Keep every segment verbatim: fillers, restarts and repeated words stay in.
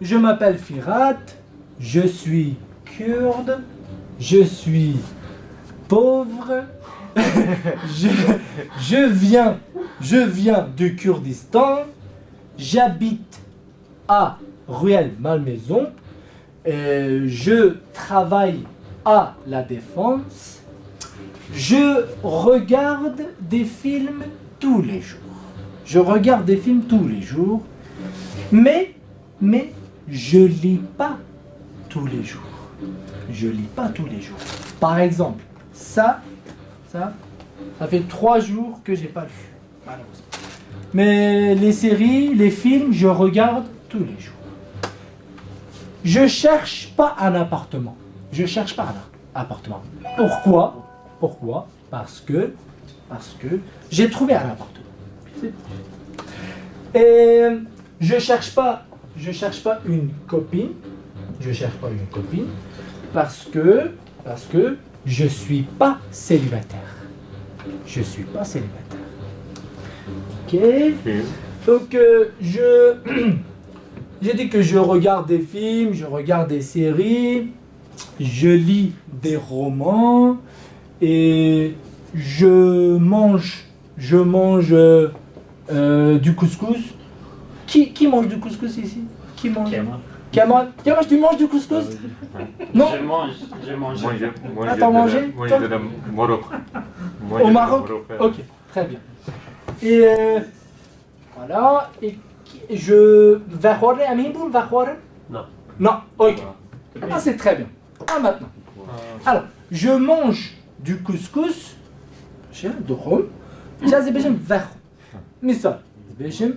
Je m'appelle Firat, je suis kurde, je suis pauvre, je, je viens, je viens du Kurdistan, j'habite à Ruelle Malmaison, euh, je travaille à La Défense, je regarde des films tous les jours. Je regarde des films tous les jours, mais, mais je lis pas tous les jours. Je lis pas tous les jours. Par exemple, ça, ça, ça fait trois jours que j'ai pas lu. Malheureusement. Mais les séries, les films, je regarde tous les jours. Je cherche pas un appartement. Je cherche pas un appartement. Pourquoi? Pourquoi? Parce que, parce que j'ai trouvé un appartement. C'est tout. Et je cherche pas, je cherche pas une copine. Je cherche pas une copine parce que, parce que je suis pas célibataire. Je suis pas célibataire. Ok. Donc, euh, je, j'ai dit que je regarde des films, je regarde des séries, je lis des romans et je mange, je mange, euh, euh, du couscous. Qui, qui mange du couscous ici? Qui mange? Kemal. Kemal. Kemal, tu manges du couscous? Non? Je mange, je mange. Moi, je, moi, Ah, je t'as de la, mangé, moi, toi? Je de la Maroc. Moi, Au je de la Maroc? Maroc, ouais. Ok, très bien. Et, euh, voilà, et qui- je vais voir, Amin Boum va voir? Non. Non, ok. Ah, c'est très bien. Ah, maintenant. Alors, je mange du couscous. J'ai un drum. J'ai des Misal, dibêjim,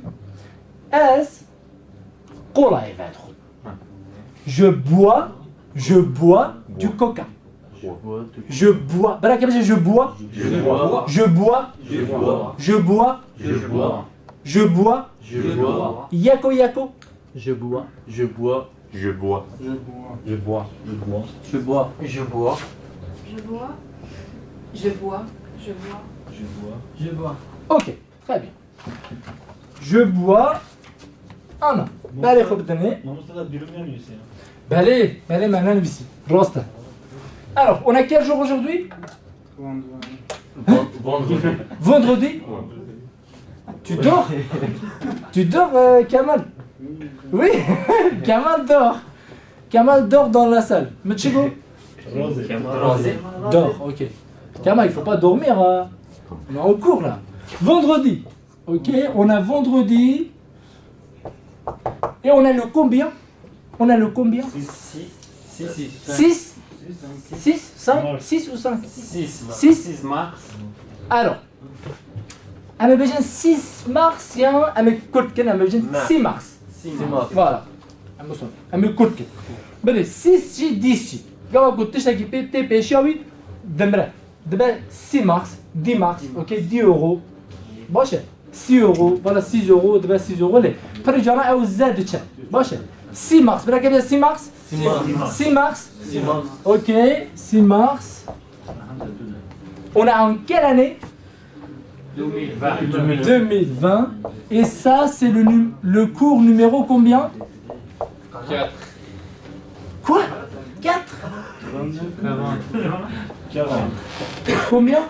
ez qolayê vedixwim. Je bois, je bois du coca. Je bois. Bira ke bêje, je bois. Je bois. Je bois. Je bois. Je bois. Je bois. Je bois. Je bois. Yeko yeko. Je bois. Je bois. Je bois. Je bois. Je bois. Je bois. Je bois. Je bois. Je bois. Je bois. Je bois. Je bois. Ok, très bien. Je bois. Ana. Belê xwe bidinê. Mamoste da dürüm ne diyorsun ya? Belê, belê, me nenivîsî. Rast e. Alors, on a quel jour aujourd'hui? Vendredi. Vendredi. Tu dors? Tu dors, euh, Kemal? Oui, Kemal dort. Kemal dort dans la salle. Mais tu vois? Dort, ok. Kemal, il faut pas dormir, hein. On est en cours là. Vendredi. Ok, on a vendredi. Et on a le combien? On a le combien? Six. Six. Six. Six. Six. Six. Six. Six ou cinq? Six. Six. Six mars. Alors, em ê bêjin six mars yan em ê kurt kin, em ê bêjin six mars. Six mars. Voilà. Em ê kurt kin. Belê, six jî dîs jî. Gava ku tiştekî pê tê pêşiya wî, dimire. Dibe six mars, dix mars, ok, dix euros. Baş e. Six euros, voilà, six euros, dibe six euros lê. Pirî cana ew ze diçe. Baş e. Six mars, bira ke bêje six mars? Six mars. Six mars. Six mars. Ok, six mars. On est en quelle année? Deux mille vingt. Deux mille vingt. Et ça, c'est le num-, le cours numéro combien? Quatre. Quoi? Quatre? Quarante. Quarante. Combien?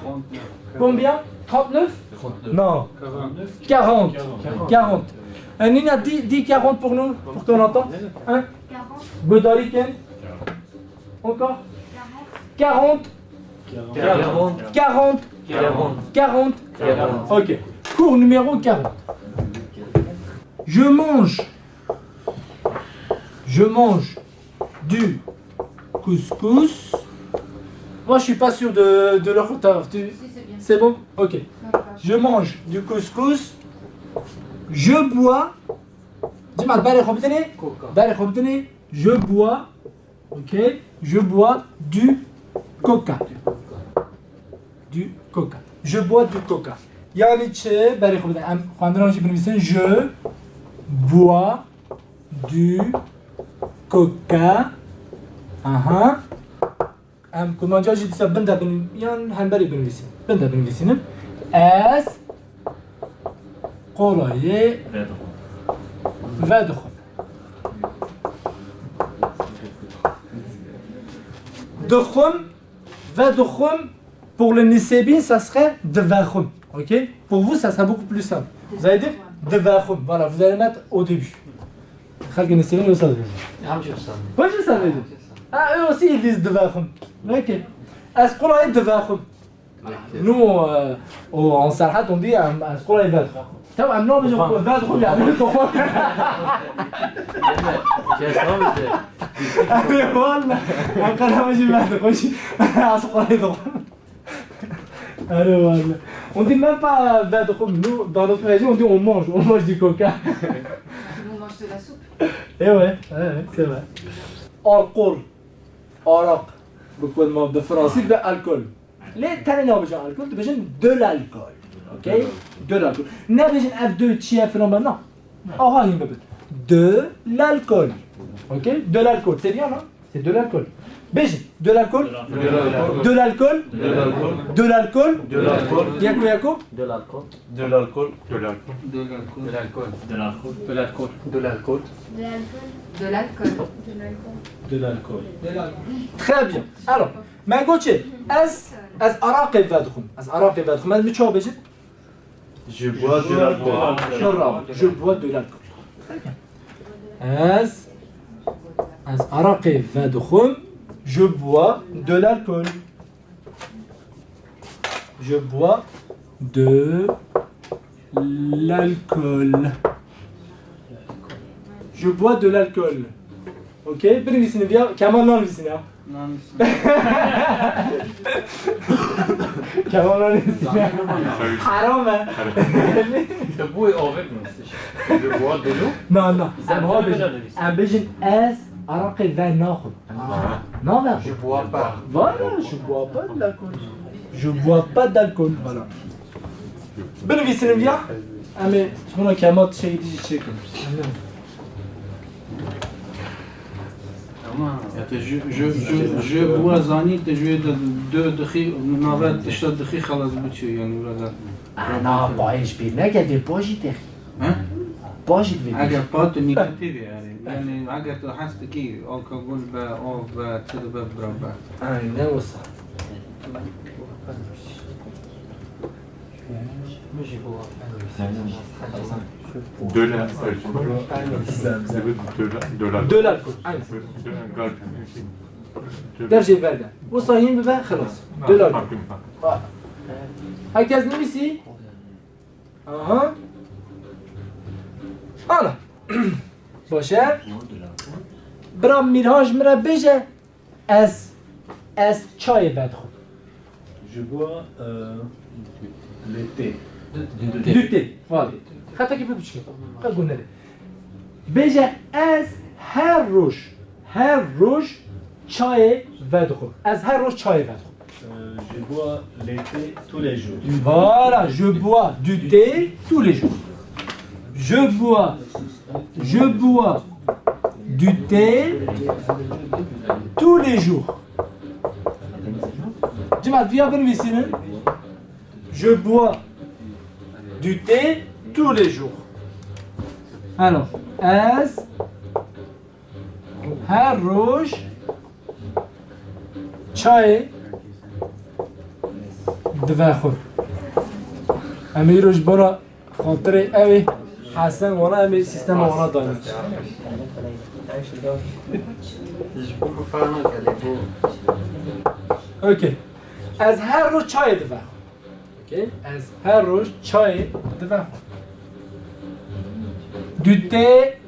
Combien? Trente-neuf? Trente-neuf. Non. Quarante. Quarante. Quarante. Quarante. Euh, Nina, dis, dis quarante pour nous, pour qu'on entende. Hein? Quarante. Godariken. Encore? Quarante. Quarante. Quarante. Quarante. Quarante. Quarante. Ok. Cours numéro quarante. Je mange Je mange du couscous. Moi, je suis pas sûr de, de leur retard. Tu... Si, c'est bien. C'est bon? Ok. D'accord. Je mange du couscous. Je bois. Dis-moi, berê xwe bidinê. Coca. Berê xwe bidinê. Je bois. Ok. Je bois du coca. Du coca. Je bois du coca. Yani çi? Berê xwe bidin. Em xwendina jî binivîsin. Je bois du coca. Aha. Em kurmanca jî dîsa bin de bin, yan hemberî binivîsin. Bin de binivîsînim. Ez qolayê vedixwim. Vedixwim. Dixwim, vedixwim, pour le Nisêbîn, ça serait divexwim. Ok? Pour vous, ça serait beaucoup plus simple. Vous allez dire divexwim. Voilà, vous allez mettre au début. Xelkê Nisêbîn wisa dibêjin. Hemşire sen. Wisa dibêjin. Ah, eux aussi, ils disent divexwim. Ok. Ez qulayê divexwim. Nous, euh, au, en Serhet, on dit, euh, ez qulayê vedixwim. Tabii, em nabêjin vedixwim, yani, dixwim. Kes nabêje. Erê, walla. Em qe nabêjin vedixwim. Ez qulayê dixwim. Erê, walla. On dit même pas vedixwim. Nous, dans notre région, on dit on mange. On mange du coca. Nous, on mange de la soupe. Eh ouais, ouais, ouais, c'est vrai. Alkol. Araq. Bi ku ma bi fransî ve alkol. Lê tenê nabêjin alkol, dibêjin de l'alcool. Ok? De l'alcool. Nebêjin ev de çi ye filan be, na. Aha hîn bibin. De l'alcool. Ok? De l'alcool. C'est bien, non? C'est de l'alcool. Bêjin. De l'alcool. De l'alcool. De l'alcool. De l'alcool. De l'alcool. Yek bi yek. De l'alcool. De l'alcool. De l'alcool. De l'alcool. De l'alcool. De l'alcool. De l'alcool. De l'alcool. De l'alcool. De l'alcool. Très bien. Alors, me got çi? Ez, ez araqê vedixwim. Ez araqê vedixwim. Ez mi çawa bêjin? Je bois de l'alcool. Bravo. Je bois de l'alcool. Très bien. Ez, ez araqê vedixwim. Je bois de l'alcool. Je bois de l'alcool. Je bois de l'alcool. Ok, binivîsîne viya, Kemal nanivîsîne ya. Nanivîsîne. Kemal nanivîsîne. Haram e. Te bûyê avê binivîsîne. Je bois de l'eau. Na, na. Sen Em ha bêjin. Bêjin. Em bêjin ez araqê venaxwim. Aha. Navexwim. Je bois pas. Voilà, je bois pas de l'alcool. Je bois pas d'alcool, voilà. Binivîsîne viya, em ê ji bona Kemal tiştekî dijî çêkin. Tamam. Ya te je, je, je, je bois zanî, te ji wê de, de dixî, nave tişta dixî xelas biçî, yani, wira de. Ah, na, payê ji bîr neke, dê pa jî têxî. He? Pa jî divê. Eger pa tu negatif e, yani, yani, eger tu hez dikî, alkol be, av be, çi dibe, bira be. Ay, ne wisa. De la, de la, de la. De l'alcool. Aynen. De l'alcool. Dev jê verde. Wisa hîn bibe, xelas. De l'alcool. Herkes nivîsî? Aha. Ana. Baş e. Bira Mîrhan ji min re bêje. Ez, ez çayê vedixwim. Je bois, euh, le thé. Du thé. Voilà. Xetekî pir biçûk e. Qe guneh e. Bêje, ez her roj, her roj çayê vedixwim. Ez her roj çayê vedixwim. Euh, je bois le thé tous les jours. Voilà, je bois du thé tous les jours. Je bois, je bois du thé tous les jours. Cemaat, viya binivîsînin. Je bois du thé tous les jours. Alors, ez her roj çayê divexwim. Em ê îro ji bona xatirê ew ê Hesen wana em ê sîstema wana dayîn. Okey. Ez her roj çayê divexwim. Okey. Ez her roj çayê divexwim. Du thé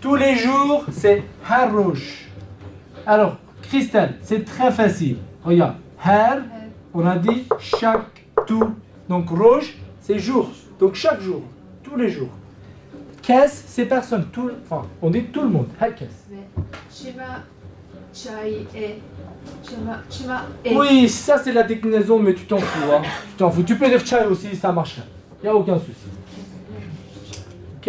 tous les jours, c'est her roj. Alors, Christelle, c'est très facile. Regarde, her, on a dit chaque, tous. Donc, roj, c'est jour. Donc, chaque jour, tous les jours. Kes, c'est personne. Tout, enfin, on dit tout le monde. Her kes. Çima çay e? Çima, çima e? Oui, ça c'est la déclinaison, mais tu t'en fous, hein. Tu t'en fous. Tu peux dire çay aussi, ça marche. Il n'y a aucun souci. Ok?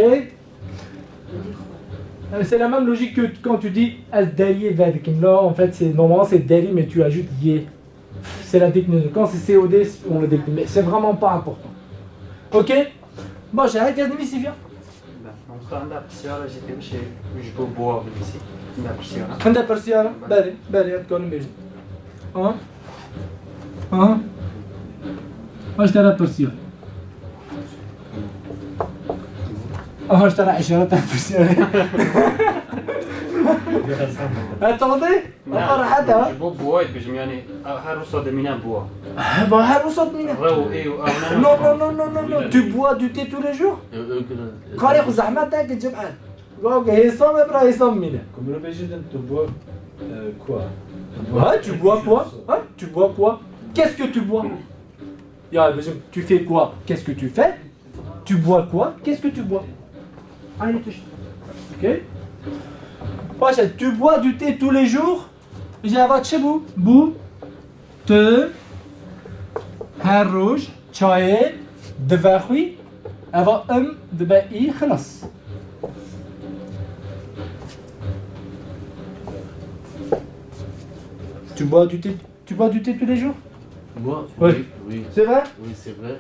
Euh, c'est la même logique que quand tu dis ez deriyê vedikim. Là, en fait, c'est, normalement, c'est deri, mais tu ajoutes yê. C'est la déclinaison. Quand c'est C O D, on le décline. Mais c'est vraiment pas important. Ok? Baş e, herkes nivîsî viya? Mamosta, hinde pisyara jî tê bişê ji bo boğa binivîsî. Hinde pisyara. Hinde pisyara? Belê, belê, em dikarin bêjin. Ha? Ha? Haş tane pirsiyar. Aha, işte, işaret pirsiyar. Attendez. Ata rehet ha. Ji bo buwayê dibêjim, yani, her wisa dimîne buwa. He, ba her wisa dimîne. Re û ê û ew ne. No, no, no, no, no, no. Tu bois du thé tous les jours? Karê xwe zehmet neke, cem et. Gavke hêsan me, bira hêsan mîne. Ku mirov bêje din, tu bois, e, quoi? Ha, tu bois quoi? Ha? Tu bois quoi? Qu'est-ce que tu bois? Ya, dibêjim, tu fais quoi? Qu'est-ce que tu fais? Tu bois quoi? Qu'est-ce que tu bois? Aynı tişt. Okey? Baş e, tu bois du thé tous les jours? Îca eva çi bû? Bû. Tu her roj çayê divexwî, eva im dibe î, xilas. Tu bois du thé, tu bois du thé tous les jours? Moi, oui, oui. C'est vrai? Oui, c'est vrai.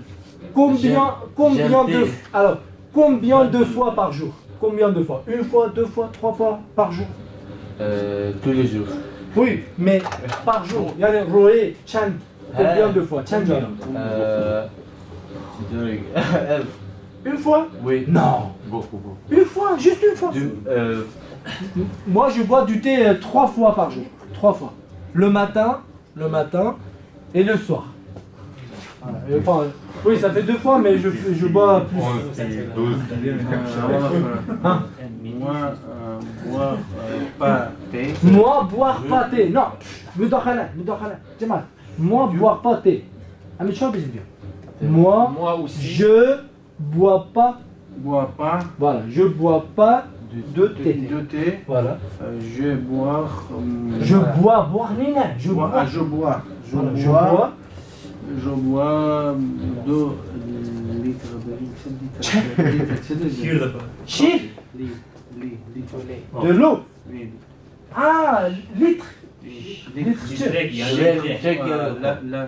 Combien, combien de, alors, combien de fois par jour? Combien de fois? Une fois, deux fois, trois fois par jour? Euh, tous les jours. Oui, mais par jour, yani rojê çend, combien de fois? Çend cara? Euh, une fois? Oui. Non. Beaucoup, beaucoup. Une fois, juste une fois. Moi, je bois du thé, euh, trois fois par jour. Trois fois. Le matin, le matin et le soir. Voilà. Et enfin, oui, ça fait deux fois, mais je, je bois plus. Onze, douze. Hein? Moi, euh, boire, euh, pas thé. Moi, boire pas thé. Non, مداخلة، مداخلة. جماعة، moi, boire pas thé. Ah, mais tu vois, bien. Moi, moi aussi, je bois pas. Bois pas. Voilà, je bois pas de thé. De thé. Voilà. Euh, je bois, hum, je bois, boire, non, non, je bois, bois. Ah, je bois. Je bois. Voilà, je bois. Je bois deux litres de, litre, litre, litre, litre. Şîr de. Şîr? Li, li, litre. De l'eau. Oui. Ah, litre. Litre. Litre. Litre. Litre. La, la, la,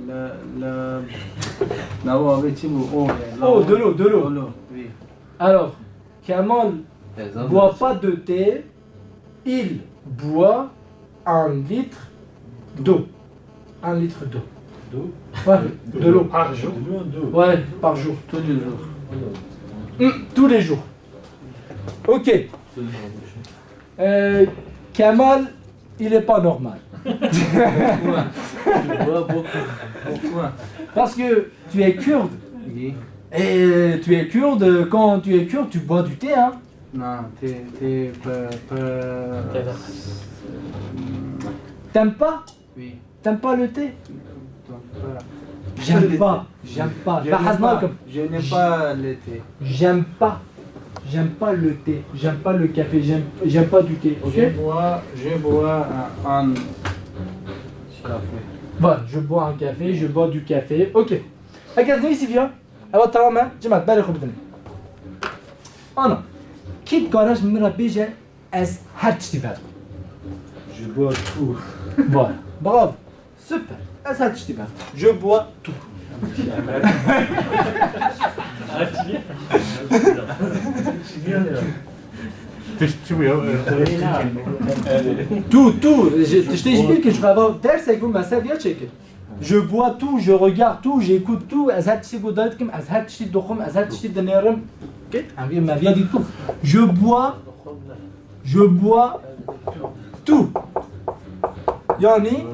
la, la, la, oh, oui, tu vois, oh, oh, de l'eau, de l'eau. De l'eau, oui. Alors, Kemal boit pas de thé, il boit un litre d'eau. Un litre d'eau. D'eau? Ouais, de l'eau. Par jour? De l'eau, d'eau. Ouais, par jour. Tous les jours. Hmm, tous les jours. Ok. Euh, Kemal, il est pas normal. Pourquoi? Pourquoi? Parce que tu es kurde. Oui. Et tu es kurde, quand tu es kurde, tu bois du thé, hein. Non, t'es, t'es pas, pas... T'aimes pas? Oui. T'aimes pas le thé? T'aimes pas. J'aime pas, j'aime pas. Je n'aime pas, je n'aime pas le thé. J'aime pas. J'aime pas le thé, j'aime pas le café, j'aime, j'aime pas du thé, ok? Je bois, je bois un, un café. Voilà, je bois un café, je bois du café, ok. Herkes neyse ya. Evet, tamam ha. Cimat, beri xubdin. Ana. Kî dikare ji min re bêje, ez her tiştî vediqim? Je bois tout. Voilà. Bravo. Super. Ez her tiştî vediqim. Je bois tout. Tişt çi bû ya? Tu, tu, ji, tiştê ji bîr kir, ji xwe va dersek bû, me ser viya çêkir. Je bois tout, je regarde tout, j'écoute tout, ez her tiştî guhdar dikim, ez her tiştî dixwim, ez her tiştî dinêrim. Okey? Em vê me viya dî tu. Je bois, je bois tout. Yani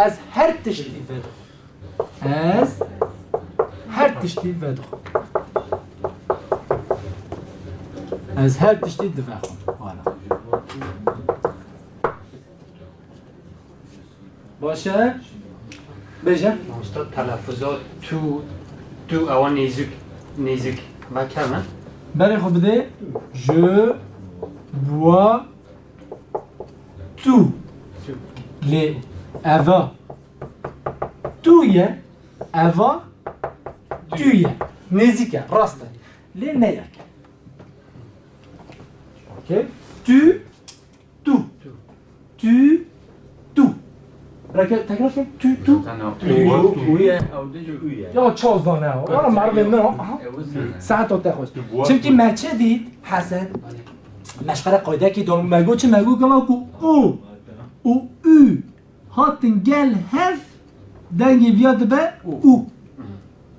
ez her tiştî vedixwim. Ez her tiştî vedixwim. Ez her tiştî divexwim. Voilà. Baş e? Bêje. Usta, telaffuza tu, tu ewa nêzik, nêzik me kevin. Berê xwe bidê. Je bois tout. Lê eva tu ye, eva tu ye. Nêzik e, rast e. Lê ne yek e. Okey? Tu, tu. Tu, tu. Reke-, tekrar ke, tu, tu. Tu, tu. Ya çazdane ya. Wala merivê min, aha. Saet o te xweş. Çimkî me çi dît, Hesen? Meşxere qaydekî don, me got çi, me got gava ku u û ü hatin gel hev, dengê viya dibe û.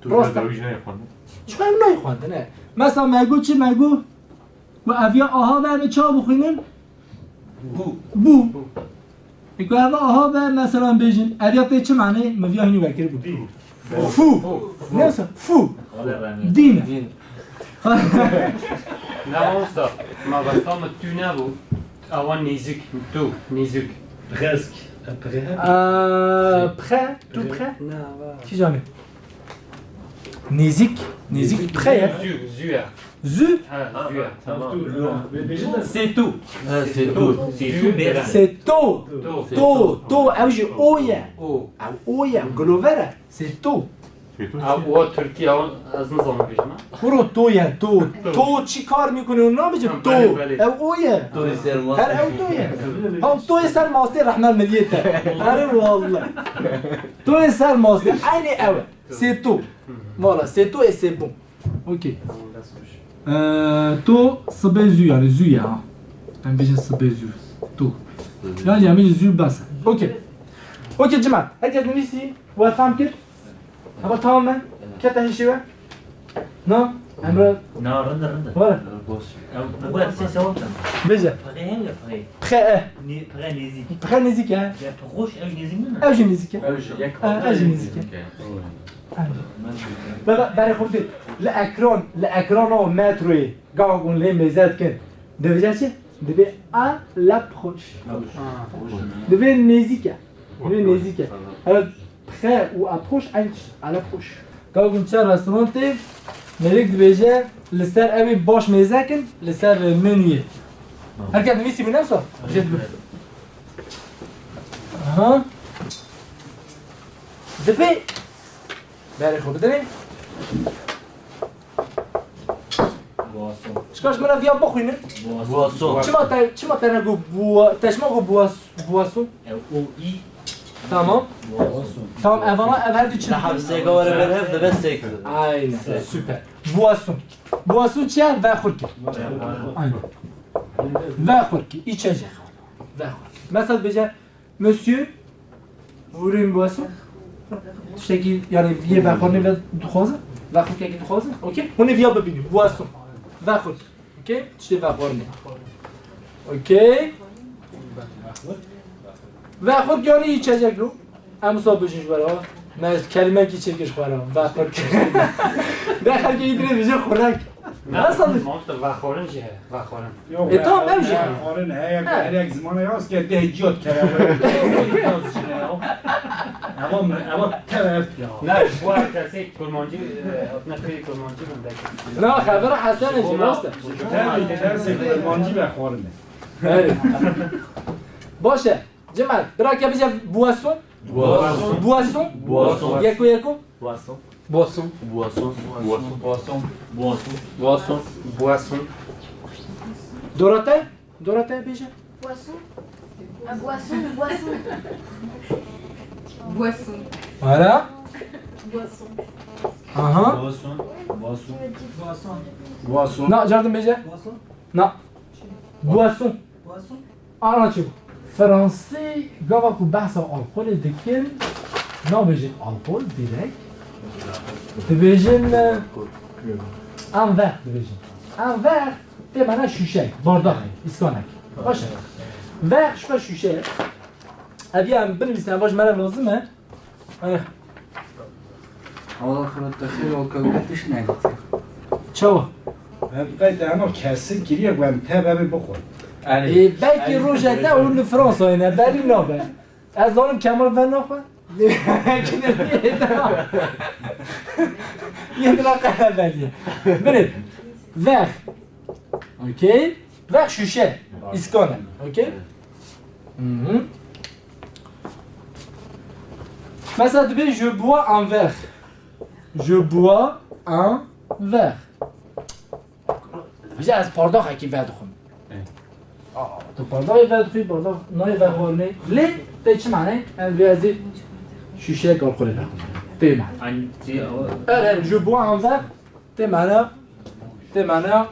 Tu Rast e. Dawî jî nayê xwendin. Çiqa ew nayê xwendin, e. Mesela me got çi, me got ku ev ya aha be, em ê çawa bixwînin? Bû. Bû. Ê ku ev aha be, mesela bêjin, ev ya tê çi manê? Min viya hînî vekiribû. Dî. Fû. Fû. Neyse, fû. Dîn. Dîn. Ne usta, ma vexta min tu nebû. Awa nêzik, tu, nêzik. Presque. Après. Aa, près, tout près? Kîjanê? Nêzik, nêzik près ye. Zû, zû ye. Zû? Ha, zû ye. Tamam. C'est tout. Ha, c'est tout. C'est tout, bêra. C'est to. To. To, to, ew jî o ye. O. Ew o ye, gilover e. C'est to. Ew o Tirkiye, ez nizanim bêjim. Kuro to ye, to. To çi kar mikune, onu nabêjim? To. Belê, belê. Ew o ye. To ye ser mastê. Her ew to ye. Ha, to ye ser mastê, rehme miliyê te. Erê wallah. To ye ser mastê. Aynı ew. C'est to. Voilà, c'est to et c'est bon. Ok. Ee, to sibê zû, yani zû ya. Em bêjin sibê zû. To. Yani em bêjin zû bes. Ok. Ok, cima. Herkes nivîsî? We fam kir? Hava tamam mı? Kete hişi we? No? Emre? Na, rinde, rinde. Wala. Boş. Em, bu kadar ses yok. Bêje. Pırê hem ya pırê? Pırê, e. Ni-, pırê nêzik. Pırê nêzik, e. Ya pırê hoş ev nêzik mi? Ev jî nêzik e. Ev jî yek. Ha, ev jî nêzik e. Baba, berê xwe bidê. Li ekran, li ekrana metroyê, gava hûn lê mêze dikin. Dibêje çi? Dibê à l'approche. Dibê nêzik e. Dibê nêzik e. Evet, près û approche eyn tişt. À l'approche. Gava hûn çe restorantê, mêrik dibêje, li ser ew ê baş mêze kin, li ser menûyê. Herkes nivîsî bû, ne wisa? Jê dibe. Aha. Dibê. Berê xwe bidirê. Boisson. Çika ji min re viya bixwînin? Boisson. Çima te, çima te ne got bua-, te çima got bois-, boisson? Ew o i. Tamam. Boisson. Tamam, ev ana, ev her du çi? Li hevsêga were ber hev dibe sêk. Aynen, süper. Boisson. Boisson çi ye? Vexurkî. Aynen. Vexurkî, içecek. Vexurkî. Mesela bêje, Monsieur, vous voulez une boisson? Tiştekî, yani, yê vexwarinê ve dixwazin? Vexurkekî dixwazin? Okey? Hûn ê viya bibînin. Boisson. Vexurk. Okey? Tiştê vexwarinê. Okey? Vexurk yani içecek lo. Em wisa bijîn ji we re. Me kelimekî çêkir ji xwe re. Vexurk. De xelkê îdirê dibêje xurek. Ne, nasıl? Mamoste, vexwarin jî heye, vexwarin. Yok, e, tamam, ev jî heye. Vexwarin heye, her yek zimana yaz ke deh ciyot kere. Ewa, ewa tev eft ya. Ne, bu arkası Kurmancı, e, hatına kıyı Kurmancı mı? Na, xebera Hesen jî, rast e. Tev, tersê Kurmancı vexwarin e. Evet. Baş e. Cemal, bira ke bêje boisson. Boisson. Boisson. Boisson. Yeko yeko. Boisson. Boisson. Boisson. Boisson. Boisson. Boisson. Boisson. Dorothée? Dorothée bêje. Boisson. Ah, boisson, boisson. Boisson. Voilà. Boisson. Aha. Boisson. Boisson. Boisson. Na, cardim bêje. Boisson. Na. Boisson. Boisson. Ana çi? Fransî gava ku behsa alkolê dikin, nabêjin alkol direkt. Dibêjin, e, un verre dibêjin. Un verre tê mana şûşek, bardak, îskanek. Baş e. Verre ji xwe şûşe ye. Ev ya em binivîsin, ev ji me re lazim e. Aya. Allah xira te xêr û kewketiş negotî. Çawa? Ev qey te hema kesin kiriye ku em tev em ê bixwin. Ê, belkî rojek te hûn li Fransayê ne, belî nabe. Ez zanim Kemal ve naxwe. Yê dina qehve beriye. Binê. Verre. Okey. Verre şûşe. Îskane. Okey. Mhm. Mesela dibê, je bois un verre. Je bois un verre. Vêca ez pardaxekî vedixwim. Evet. Aa, tu pardaxê vedixwî, pardax nayê vexwarinê. Lê tê çi mane? Em vê ez ê şûşeyek alkolê vexwim. Tê mane. Aynı şey, o- Evet, evet, je bois un verre. Tê mana, tê mana,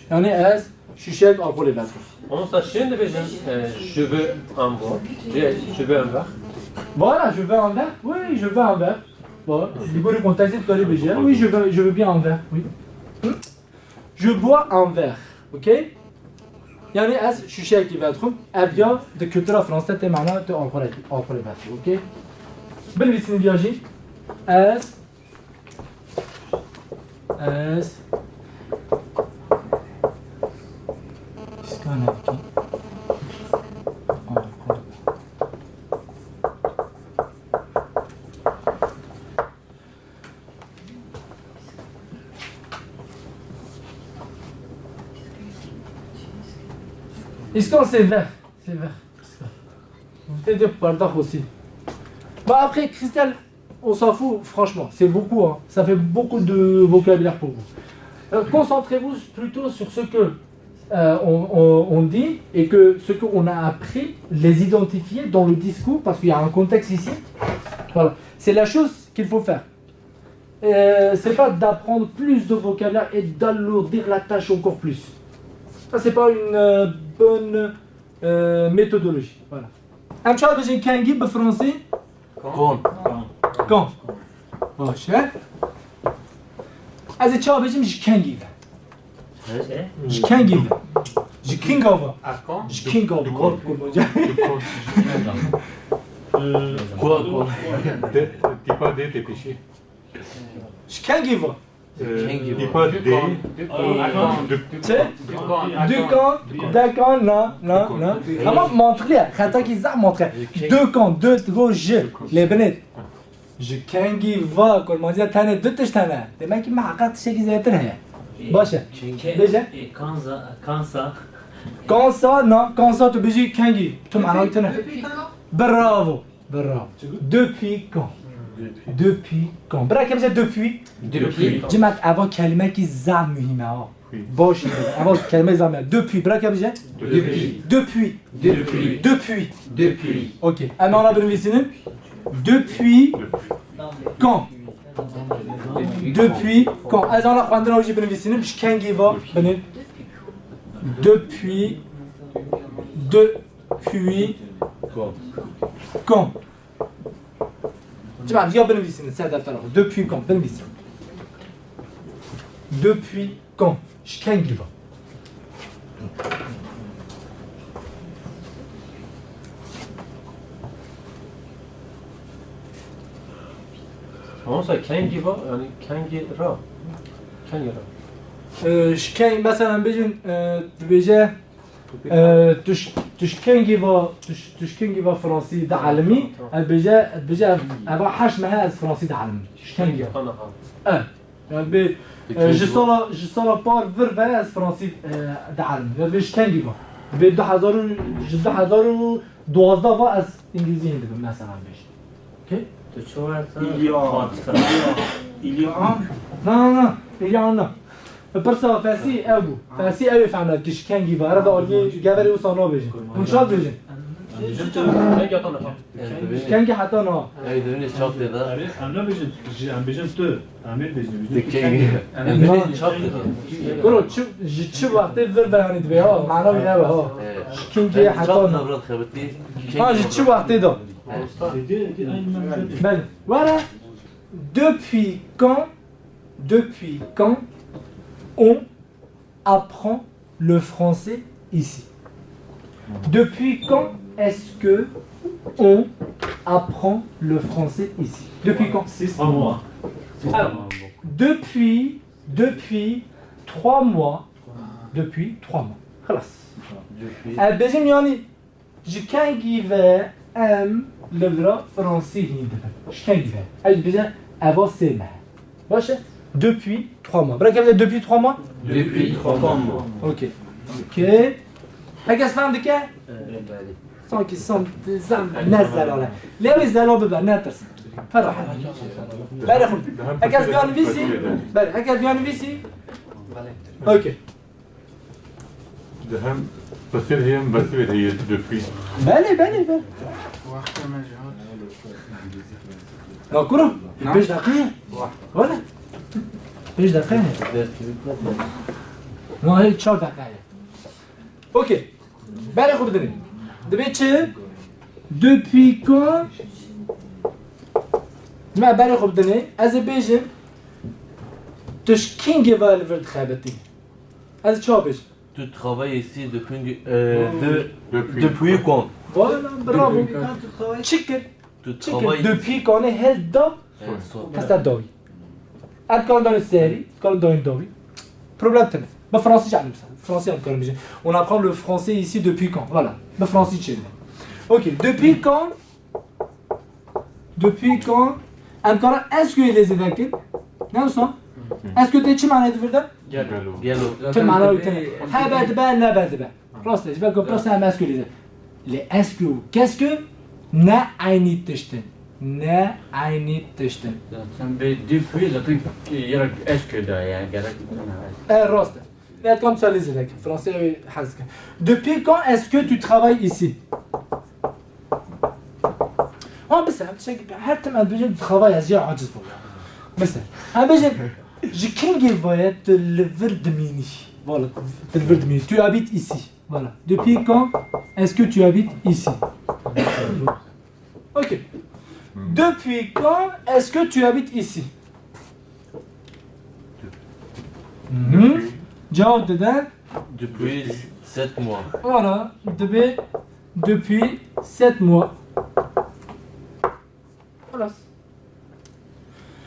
yani ez şişek alkolê vedixwim. Mamosta, şên dibêjin, e, je veux un verre. Je, je veux un verre. Voilà, je veux un verre. Oui, je veux un verre. Voilà. Li gorî konteksê dikarî bêje. Oui, je veux, je veux bien un verre. Oui. Hmm? Je bois un verre. Ok? Yani ez şûşeyekî vedixwim. Ev ya di kultura Fransa tê mana tu alkolê, alkolê vedixwî. Ok? Binivîsînin viya jî. Ez Ez îskan dikim. Îskan, c'est vert. C'est vert. Îskan. Vous êtes de bardax aussi. Bah, après, Christelle, On s'en fout, franchement, c'est beaucoup, hein. Ça fait beaucoup de vocabulaire pour vous. Euh, concentrez-vous plutôt sur ce que euh, on, on- on dit et que ce qu'on a appris, les identifier dans le discours, parce qu'il y a un contexte ici. Voilà, c'est la chose qu'il faut faire. Euh, c'est pas d'apprendre plus de vocabulaire et d'alourdir la tâche encore plus. Ça, c'est pas une euh, bonne euh, méthodologie. Voilà. Em çawa dibêjin kengî bi fransî? Quand. Quand. Baş e. Ez ê çawa bêjim ji kengî ve? Ji kengî ve. Ji kinga ve. Ji kinga ve. Quand. Quoi, quoi? T'es pas dé, t'es péché. Ji kengî ve. Kengî va? Dîpa dê. Çi? Dukan, dekan, na, na, na. Ama mantıklı ya. Xetakî zaf mantıklı. Dukan, dut, go, ji. Lê binê. Ji kengî va, kurmanciya tenê du tişt hene. Demek ki muhakkak tiştekî zêdetir heye. Baş e. Bêje. Kansa, kansa. Kansa, na, kansa tu bijî kengî. Tu mana tine. Bravo. Bravo. Depuis quand? Depuis quand? Bira ke bije depuis. Depuis. Cimat, eva kelimekî zaf muhîm e ha. Baş e. Eva kelime zaf muhîm e. Depuis. Bira ke bije. Depuis. Depuis. Depuis. Depuis. Depuis. Ok. Em ana binivîsînin. Depuis quand? Depuis quand? Ez ana xwendina wî jî binivîsînim. Ji kengî va binin. Depuis. De Puis, quand? Cima, viya binivîsînin ser deftera xwe. Depuis quand? Binivîsînin. Depuis quand? Ji kengî va? Ama mesela kengî va, yani kengî ra. Kengî ra. Ee, ji keng, mesela bêjin, e, dibêje, Ee, tu ji, tu ji kengî va, tu ji, tu ji kengî va Fransî dielimî, ez bêje, ez bêje ev, eva heşt meh e ez Fransî dielimî. Ji kengî va. Ev. Yani bê, e, ji sala, ji sala par vir ve ez Fransî, e, dielimî. Yani bê ji kengî va. Bê du hezar û, ji du hezar û duwazdeh va ez îngilîzî hîn dibim mesela bêj. Okey? Tu çi werte? Il y a, il y a, il y a un. Na, na, na. Il y a un an. Pirsa Fesî ew bû. Fesî ew ê fehme, tu ji kengî va. Erebe aliyê geverê wisa nabêjin. Hûn çawa dibêjin? Kengî heta niha. Kengî heta niha. Ew dibêjin çap tê de. Erê, em nabêjin, ji, em bêjin tu. Em ê bêjin, bêjin tu kengî. Em ê bêjin çap tê de. Kuro, çi, ji çi wextê vir ve yanî dibê, ha? Mana wî ew e, ha. Ji kengî heta niha. Ha, ji çi wextê de? Belê. Were, depuis quand, depuis quand on apprend le français ici? Depuis quand est-ce que on apprend le français ici? Depuis quand? Six mois. Alors, depuis, depuis trois mois. Depuis trois mois. Xelas. Ez bêjim yani, Ji kengî ve em li vira Fransî hîn dibin? Ji kengî ve? Ez dibêjim eva sê meh. Baş e? Depuis trois mois. Bira ke bije depuis trois mois? Depuis trois mois. Ok. Ok. Heke ez fam dike? Sanki san zam ne zelal e. Lê ew ê zelal bibe, ne tirs. Ferah. Bere xwe. Heke ez viya nivîsî? Bere, heke ez viya nivîsî? Ok. Di hem qisir heye, hem besivê heye, depuis. Belê, belê, belê. Wexta me jî hat. Na kuro, pêş deqe ye. Wele. Pêş deqe ye. Na hey çar deqe ye. Okey. Berê xwe bidinê. Dibê çi? Depuis quand Cima berê xwe bidinê, ez ê bêjim, tu ji kîngê ve li vir dixebitî. Ez ê çawa bêjim? Tu travailles ici depuis, euh, de, Depuis. Depuis quand? Voilà, bravo. Depuis quand tu travailles? Çi kir? Tu Çi kir? Travailles ici. Depuis quand hel da? Euh, so- Hesta dawî. Em dikarin danîn serî, dikarin danîn dawî. Problem tune. Bi fransî jî anî mesela. Fransî em dikarin bijîn. On apprend le français ici depuis quand? Voilà. Bi fransî çêdibin. Ok. Depuis quand? Depuis quand? Em dikarin est-ce que lê zêde kin? Ne wisa? Est-ce que tê çi manayê di vir de? Gelo. Gelo. Gelo. Ti mana wî tune. Hebe dibe, nebe dibe. Rast e, ji ber ku pirsa em est-ce que lê zêde. Lê est-ce que û qu'est-ce que ne eynî tişt in. Ne eynî tişt in. Zaten bê depuis zaten yere est-ce que da yani gerek E, rast e. Ne tam ça lê zêde kin. Fransê ew hez dikin. Depuis quand est-ce que tu travailles ici? Ama biz em tiştek her tim em dibêjin travail ez jê aciz bûm ya. Mesela, em bêjin ji kengê vaye tu li vir dimînî. Voilà, tu li vir dimînî. Tu habites ici. Voilà. Depuis quand est-ce que tu habites ici? Ok. Depuis quand est-ce que tu habites ici? Mhm. Cevap dide. Depuis sept mois. Voilà. Dibê depuis sept mois. Xelas.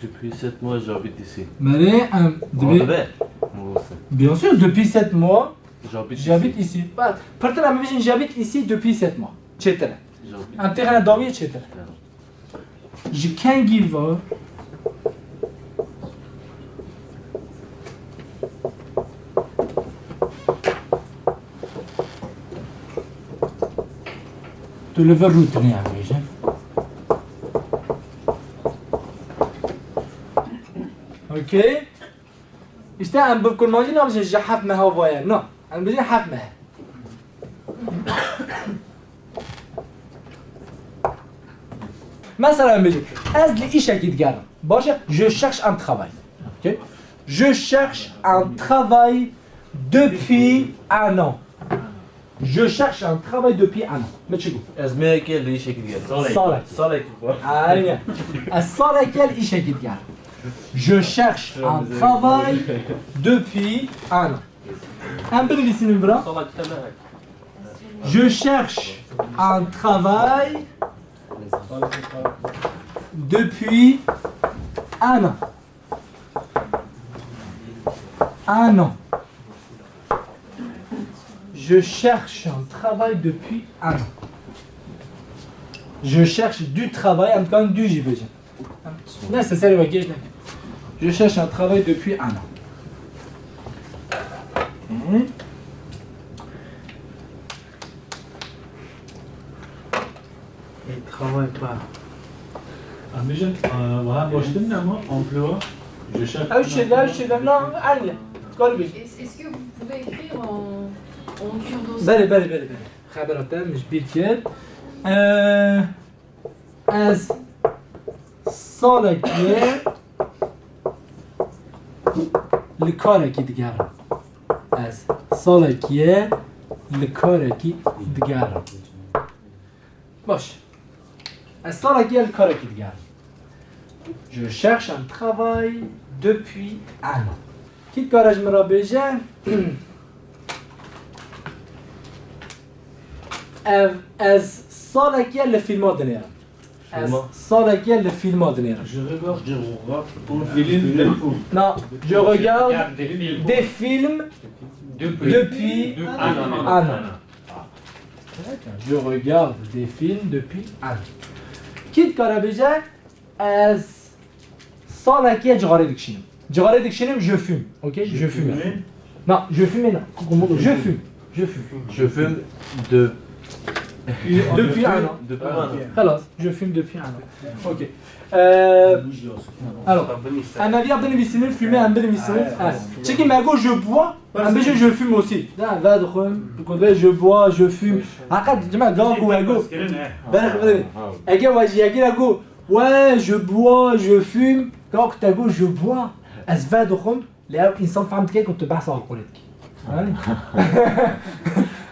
Depuis sept mois, j'habite ici. Merê, em, Wan dibê dibe? Wan dibe. Bien sûr, depuis sept mois, J'habite ici. J'habite ici. Ba, pirtir em bibêjin, j'habite ici depuis sept mois. Çêtir e. J'habite Em têxine dawiyê çêtir e. Pardon. Ji kengî ve Tu li vir rû dinê em bêjin. Okey. Îşte em bi kurmancî nabêjin ji heft meha vaye. Na, em bêjin heft meh. Mesela em bêjin, ez li îşekî digerim. Baş e, je cherche un travail. Okey? Je cherche un travail depuis un an. Je cherche un travail depuis un an. Me çi got? Ez mêrekê li îşekî digerim. Salek. Salek. Salek. Aynen. Ez salekê li îşekî digerim. Je cherche un travail depuis un an. Em binivîsînin bira. Salek te ne hek. Je cherche un travail depuis un an. Un an. Je cherche un travail depuis un an. Je cherche du travail, em dikarin du jî bêjin. Neyse, serê we gêj neke. Je cherche un travail depuis un an. Hı. Il travaille pas. Em bêjin, e, wiha boş din ne ama emploi. Je cherche. Ew şêde, ew şêde, na, aynı. Dikarî bêjî. Est-ce, est-ce que vous pouvez écrire en, en kirdosan? Belê, belê, belê, belê. Xebera te min ji bîr kir. E, ez salekê li karekî digerim. Ez salekî ye li karekî digerim. Baş. Ez salekî ye li karekî digerim. Je cherche un travail depuis un an. Kî dikare ji min re bêje? Ev, ez salekî ye li fîlma dinêrim. Ez Fîlma? Salekî ye li fîlma dinêrim. Je regarde, je regarde un film depuis. Non, je regarde des films depuis un an. Je regarde des films depuis un an. Kî dikare bêje, ez salekî ye cixarê dikişînim. Cixarê dikişînim, je fume. Ok? Je fume. Non, je fume, non. Je fume. Je fume. Je fume de- Depuis un an. Depuis un an. Xelas, je fume depuis un an. Ok. Euh, alors, em ê vêya binivîsînin, fume em binivîsînin. Çimkî me got je bois, em bêjin je fume aussi. Da, vedixwim, bi ku be je bois, je fume. Heqet, cima, gava ku we got. Berê xwe bidin. Eger we ji yekî re got, ouais, je bois, je fume. Gava ku te got je bois, ez vedixwim. Lê ew însan fehm dike ku tu behsa alkolê dikî. Anî?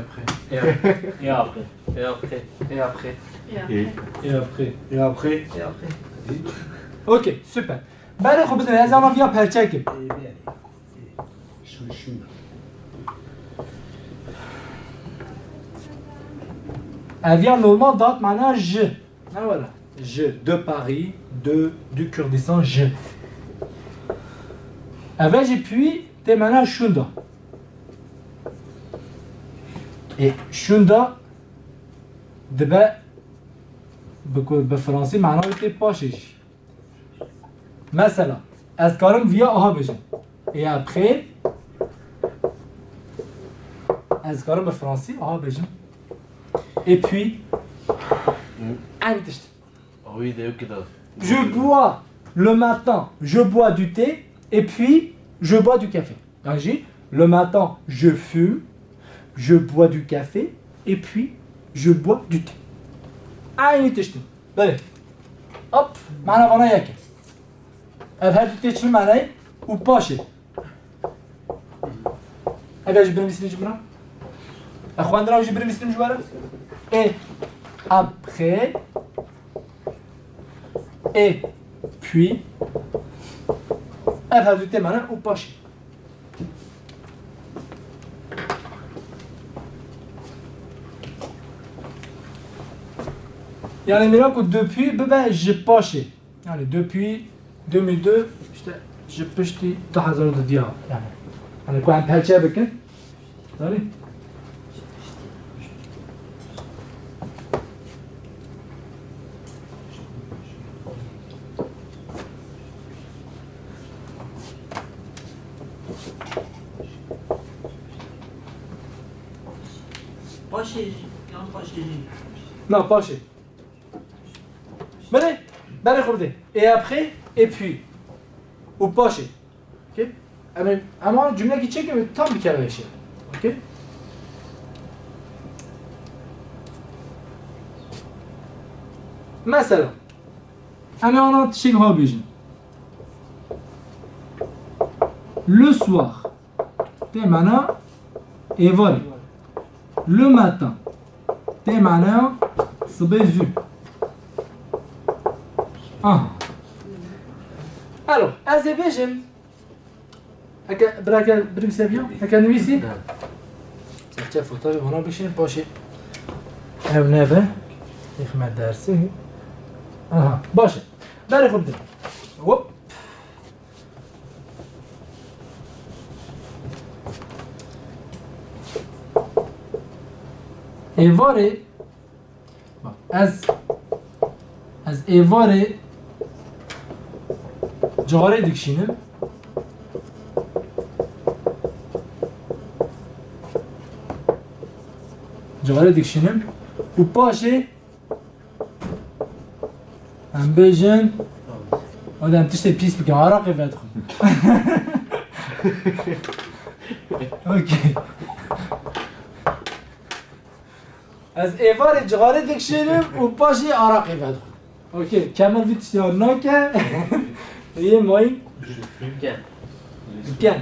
après. Et après. Et après. Et après. Et après. Et après. Et après. Et après. Et après. Ok, super. Berê xwe bidin, ez ama viya perçe kim. Ev ya normal dat mana ji. Ne were? Ji, de Paris, de, du Kurdistan, ji. Eve jî puis tê mana şunda. E, şunda dibe bi, ku-, bi fransî mana wê tê paşê jî. Mesela, ez karim viya aha bêjim. Et après, ez karim bi fransî aha bêjim. Et puis, eynî tişt. Ah oui, de yok da. Je bois le matin, je bois du thé, et puis je bois du café. Yani, le matin, je fume, je bois du café, et puis je bois du thé. Eynî tişt in. Belê. Hop, mana vana yek e. Ev her du tê çi manayê? Û paşê. Ev jî binivîsînim ji min re. Ev xwendina jî binivîsînim ji we re. Et après, et puis, ev her du tê mana û paşê. Yani mîna ku depuis bibe ji paşê. Yani depuis deux mille deux, işte ji piştî du hezar û du diya. Yani. Yani ku em perçe bikin. Zanî? Paşê jî, yan paşê jî. Na, paşê. Belê, berê xwe bidê. Et après, et puis. Û paşê. Okey? Em ê, em an cümlekî çêkin, tam bi kere hêşê. Okey? Mesela, em ê ana tiştek ha bêjin. Le soir. Tê mana êvarê. Le matin. Tê mana sibê zû. Aha. Alors, ez ê bêjim. Heke, birake, birî seviya. Heke nivîsî. Serçe fotoğrafı bana bişin, paşê. Ev nebe. Hikmet dersi. Aha, baş e. Berê xwe bidin. Hop. Êvarê, bak, ez, ez êvarê cixarê dikişînim. Cixarê dikişînim û paşê Em bêjin, hadi em tiştê pîs bikin, araqê vedixwin. Okey. Ez êvarê cixarê dikişînim û paşê araqê vedixwin. Okey, Kemal vî tiştê nake. Yê mayîn? Diken.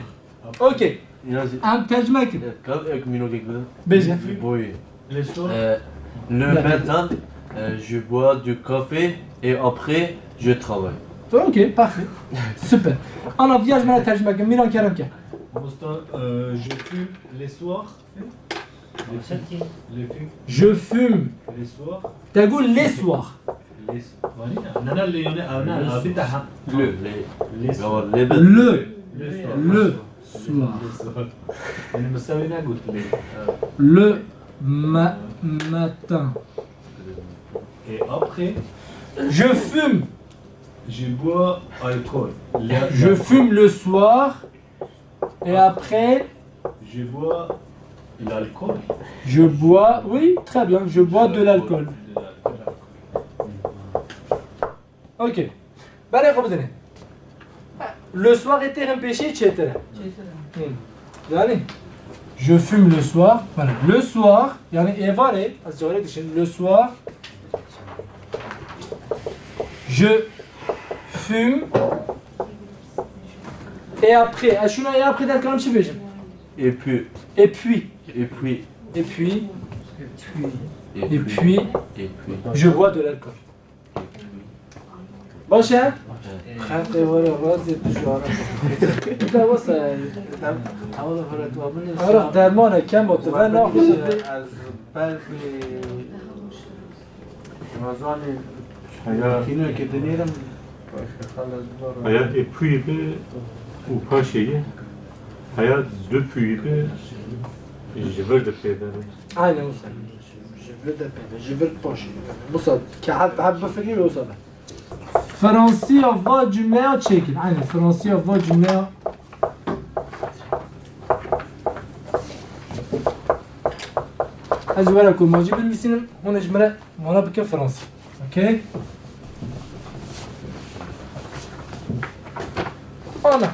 Okey. Yazı. Em tercüme kin. Evet, ka-, ek minokek bide. Bêje. Boyu. Le soir. Euh, le matin, euh, je bois du café et après, je travaille. Okey, parfait. Super. Ana, viya ji me re tercüme kin. Mîran, kerem ke. Mamosta, euh, je fume le soir. Le fume. Le fume. Je fume. Le soir. Te got le soir. Les, vanî ne? Ne, ne, le, yani, ew ne, ew bî te hem. Le, le. Les. Ya, le. Le. Le soir. Le soir. Le soir. Yani, mesela ne got le? Le ma-, matin. Et après? Je fume. Je bois alcool. Le, je fume le soir. Et après? Je bois l'alcool. Je bois, oui, très bien, je bois de l'alcool. De l'alcool. Ok. Berê xwe bidinê. Le soir ê têxin pêşî çêtir e. Çêtir e. Hmm. Yani, je fume le soir. Voilà. Le soir, yani êvarê, ez cixarê dikişînim. Le soir, je fume. Et après, ez şûna et après dikarim çi bêjim? Et puis. Et puis. Et puis. Et puis. Et puis. Et puis. Et puis. Je bois de l'alcool. Baş e? Xelqê were razê tu ji ara. Bir de wasa. Hewla hewla tu abin. Ara dermane kem o, tu ve naxwe. Ez belkî Ramazanê Heya. Kînokê dinêrim. Heya ê pûyî bi û paşê ye. Heya du pûyî bi ji vir de pê de. Aynen wisa. Ji vir de pê de, ji vir paşê. Wisa ke heb, heb bifirî wisa be. Fransiya va cumleya çêkin. Aynen, Fransiya va cumleya. Ez were kurmancî binivîsînim, hûn ê ji min re wana bikin fransî. Okey? Ana,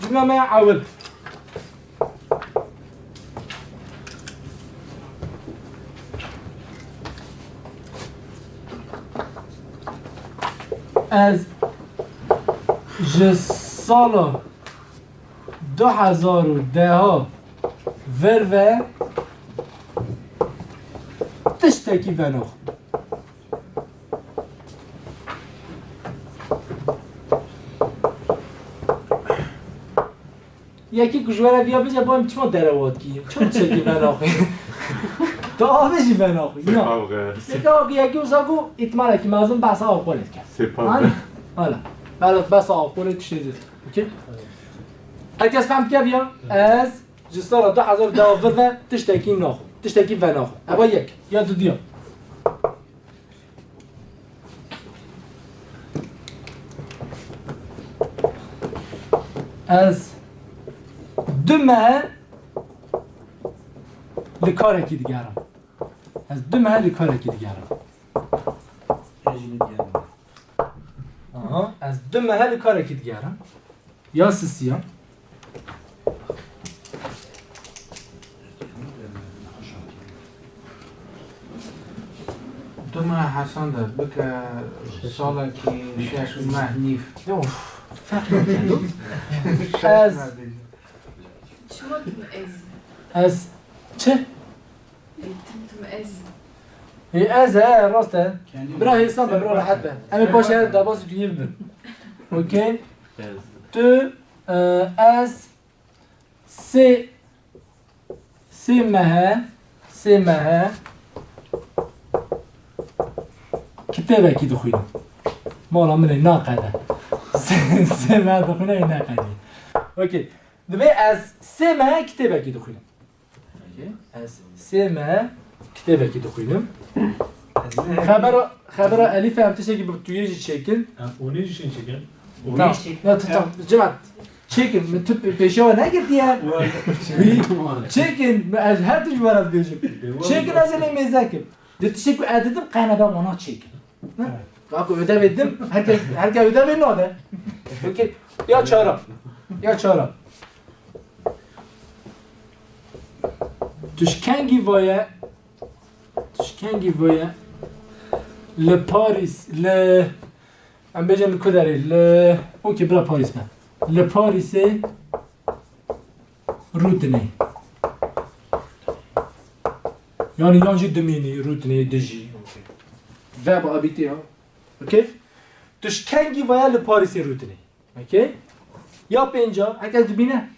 cumla me ya ewil. Ez ji sala du hezar û deh vir ve tiştekî venaxim. Yekî ku ji we re viya bêje, ba em çima derewatkî? Çima tiştekî venaxwî? Tu avê jî venaxwî, ya. Sêpav ge. Sêpav ge, yekî wisa ku îtimalekî mezin behsa alkolê dike. Sêpav ge. Hala, hala. Hala behsa alkolê tiştê zêde. Okey? Her kes fehm dike viya? Ez ji sala du hezar û deh vir ve tiştekî naxwim. Tiştekî venaxwim. Eva yek. Ya dudiya. Ez du meh li karekî digerim. Ez du meh li karekî digerim. Ez jî digerim. Aha, ez du meh li karekî digerim. Ya sisiya. Du meh Hesen de bike salekî şeş meh nîv. Of, ferq nake. Ez. Çima tu ez? Ez. Çi? Ê, tim tim ez. Ê, ez e, rast e. Bira hêsan be, bira rehet be. Em ê paşê her derbasî tu yê bibin. Okey? Ez. Tu, e, ez, sê, sê mehe, sê mehe kitêbekî dixwînim. Mala min ê naqede. Sê, sê mehe dixwîne ê neqedî. Okey. Divê ez sê mehe kitêbekî dixwînim. Ez sê mehe kitêbekî dixwînim. Xebera, xebera Elîfe em tiştekî bi tu yê jî çêkin. Em hûnê jî çêkin. Tamam. Ya, tu, tamam. Cimat. Çêkin. Min tu pê-, pêşiya we negirtiye. Wî. Çêkin. Ez her tu ji we re dibêjim. Çêkin, ez ê lê mêze kim. Di tiştê ku ez didim, qene be wana çêkin. Ne? Ka ku ödevê dim, herkes, herkes ödevê nade. Okey. Ya çara. Ya çara. Tu ji kengî vaye, tu ji kengî vaye, li Parîs, li, em bêjin li ku derê, li, okey, bira Parîs be. Li Parîsê rûtinê. Yani yan jî dimînî, rûtinê, dijî. Okey. Verb habiter, ha. Okey? Tu ji kengî vaye li Parîsê rûtinê. Okey? Ya pênca, herkes dibîne.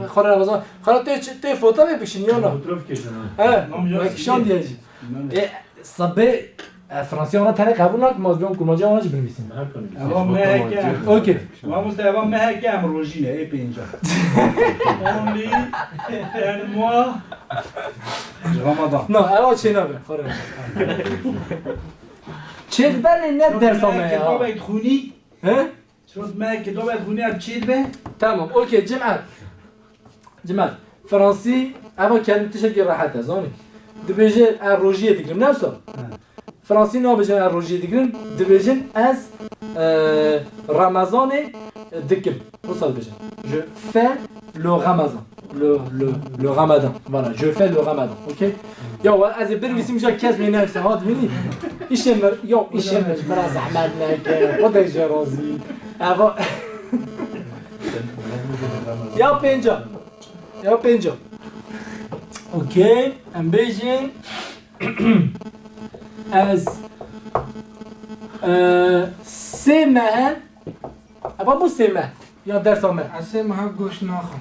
Xwara Ramazan. Xwara tê çi, tê foto vê bikişin, ya na? Fotoğraf keşin, ha. He, tamam, ya, me kişandiye jî. Tamam. E, sabê, e, Fransî wana tenê qebûl nakim, ma ez bêjim kurmancî wana jî binivîsim. Her kan. Ewa meheke. Okey. Mamoste, ewa meheke em rojî ne, ê pênca. Only un mois. Ramadan. Na, ewa çê nabe, xwara. Çê dibe ne, ne dersa me ya. Kitabek xwînî. He? Şirot me kitabek xwînî ya çê dibe. Tamam, okey, Cimat. Cimat. Fransî, eva kelim tiştekî rehet e, zanî. Dibêje, ez rojiyê digirim, ne wisa? He. Fransî nabêjin ez rojiyê digirim, dibêjin ez, e, Remezanê, e, dikim. Wisa dibêjin. Je fais le Ramazan. Le, le, le Ramadan. Voilà, je fais le Ramadan. Okey? Ya, wa ez ê binivîsim, îja kes wê nivîse, hat bînî. Îşê me, ya, îşê me ji me re zehmet neke. Xwedê jê razî. Eva. Ya pênca. Ya pênca. Okey, em bêjin. Ez, e, sê mehe Eva bû sê meh. Ya dersa me. Ez sê meha goşt naxim.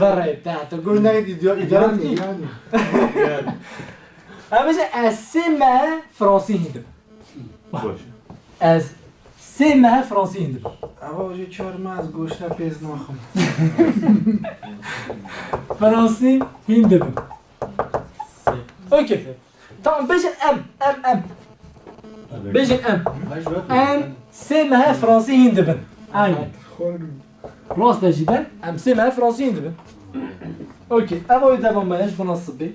Verê, te, te goşt nexî, îdare, îdare. Yani, yani. Em bêje ez sê meh fransî hîn dibim. Baş. Ez sê meh fransî hîn dibim. Eva jî çar meh ez goşta pêz naxim. Fransî hîn dibim. Okey. Tamam, bêjin em, em, em. Bêjin em. Em sê meh fransî hîn dibin. Aynen. Rast e jî de, em sê meh fransî hîn dibin. Okey. Eva wê devam me, ji bo nasibê.